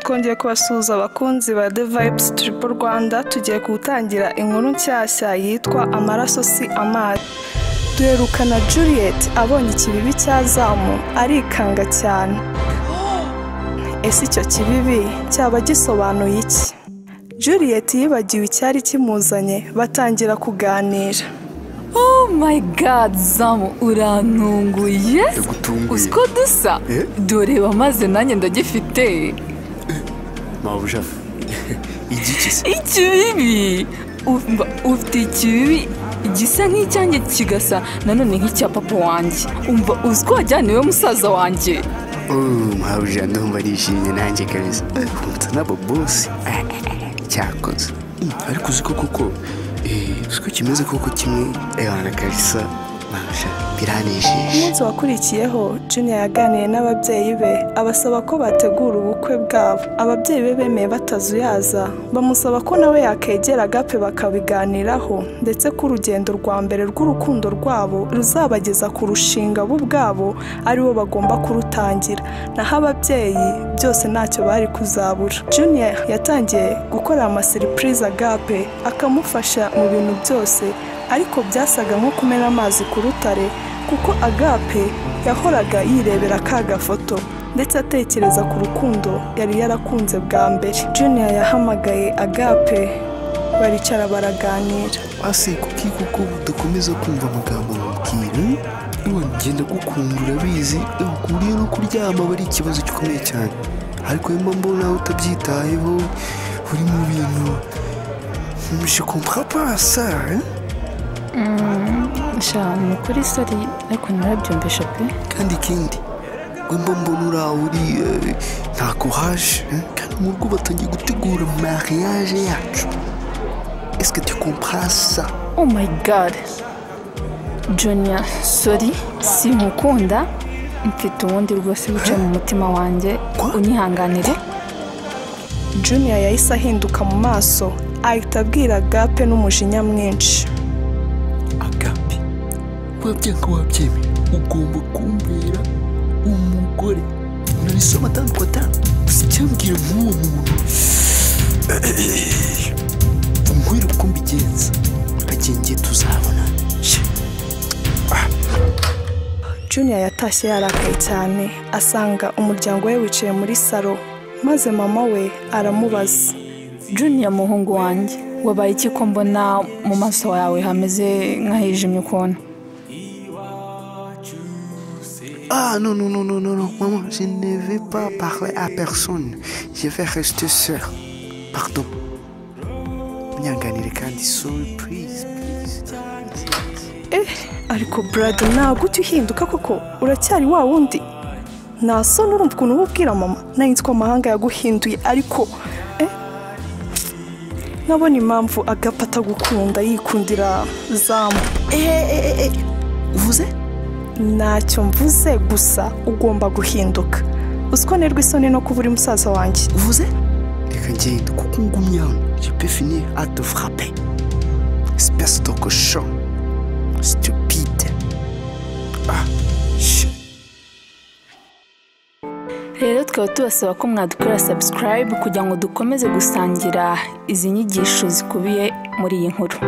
Twongeye kubasuhuza abakunzi ba The Vibes Triple Rwanda. Tugiye gutangira inkuru nshyashya yitwa "Amaraso si amazi". Duherukana Juliet abonye ikibibi cya Zamu arikanga cyane. Ese icyo kibibi cyaba gisobanuye iki? Juliet yibagiwe icyari kimuzanye, batangira kuganira. Oh my God, Zamu, urantunguye. Ndagutunguye. Uzi ko dusa? Eh? Dore maze nanjye ndagifite. Mabuja, igiki se? Ikibibi. Umva, ufite ikibibi gisa nk'icyanjye, kigasa nanone nk'icya papa wanjye. Umva, uzi ko wajyana niwe musaza wanjye? Oh, mabuja, ndumva nishimye nanjye kabisa. Nsa n'abo bosi cyakoze. Ariko uzi ko koko uzi ko kimeze koko kimwe, ewana kabisa, mabuja, biranejeje. Umunsi wakurikiyeho, Junior yaganiye n'ababyeyi be, abasaba ko bategura ubukwe bwabo. Ababyeyi be bemeye batazuyaza, bamusaba ko nawe yakegera Agape bakabiganiraho, ndetse ko urugendo rwa mbere rw'urukundo rwabo ruzabageza ku rushinga bo ubwabo aribo bagomba kurutangira, naho ababyeyi byose ntacyo bari kuzabura. Junior yatangiye gukora amasurprise Agape, akamufasha mu bintu byose, ariko byasaga nko kumena amazi ku rutare, kuko Agape yahoraga yirebera ka gafoto ndetse atekereza ku rukundo yari yarakunze bwa mbere. Junior yahamagaye Agape, baricara baraganira. Ase kuki kuko udakomeza kumva amagambo mubwira? Ewa, ngenda gukunda, urabizi. Ewa, ku buryo no kuryama aba ari ikibazo gikomeye cyane, ariko niyo mbona utabyitayeho, uri mu bintu, je comprends pas ça, hein? Sha, ni ukuri, sorry, ariko narabyumvisha pe. Kandi ikindi, we mba mbona uri aho uri nta courage, hein? Kandi mu rugo batangiye gutegura mariage yacu. Est-ce que tu comprends ça? Oh my God, Junior, sorry, sinkukunda, mfite uwundi rwose wicaye mu mutima wanjye. Quoi? Unyihanganire. Junior yahise ahinduka mu maso, ahita abwira Agape n'umujinya mwinshi. Agape, wabyanga wabyemera, ugomba kumbera umugore. Unanisoma tanu kwa tanu. Gusa icyambwira nk'uwo muntu, nkwere uko mbigenza, agenge tuzabona. Junior yatashye yarakaye cyane, asanga umuryango we wicaye muri salo, maze mama we aramubaza. Junior, muhungu wanjye, wabaye iki ko mbona mu maso yawe hameze nk'ahijimye ukuntu? Ah non, non, non, non, non, non, maman, je ne vais pas parler à personne. Je vais rester seul. Pardon. Munyanganire kandi, sorry, please, please. Eh, ariko Brad, ntabwo ujya uhinduka koko, uracyari wa wundi. Nta soni? Urumva ukuntu uba ubwira mama? Nari nzi ko amahanga yaguhinduye, ariko nkabona impamvu Agape atagukunda, yikundira Zamu. Eh, eh, eh, eh. Uvuze? Ntacyo mvuze, gusa ugomba guhinduka. Uzi ko nterwa isoni no kuba uri musaza wanjye? Uvuze? Reka ngende kuko ngumye hano, je peux finir à te frapper. Espèce de cochon. Stupide. Ah, shit. Rero tukaba tubasaba ko mwadukorera subscribe kugira ngo dukomeze gusangira izi nyigisho zikubiye muri iyi nkuru.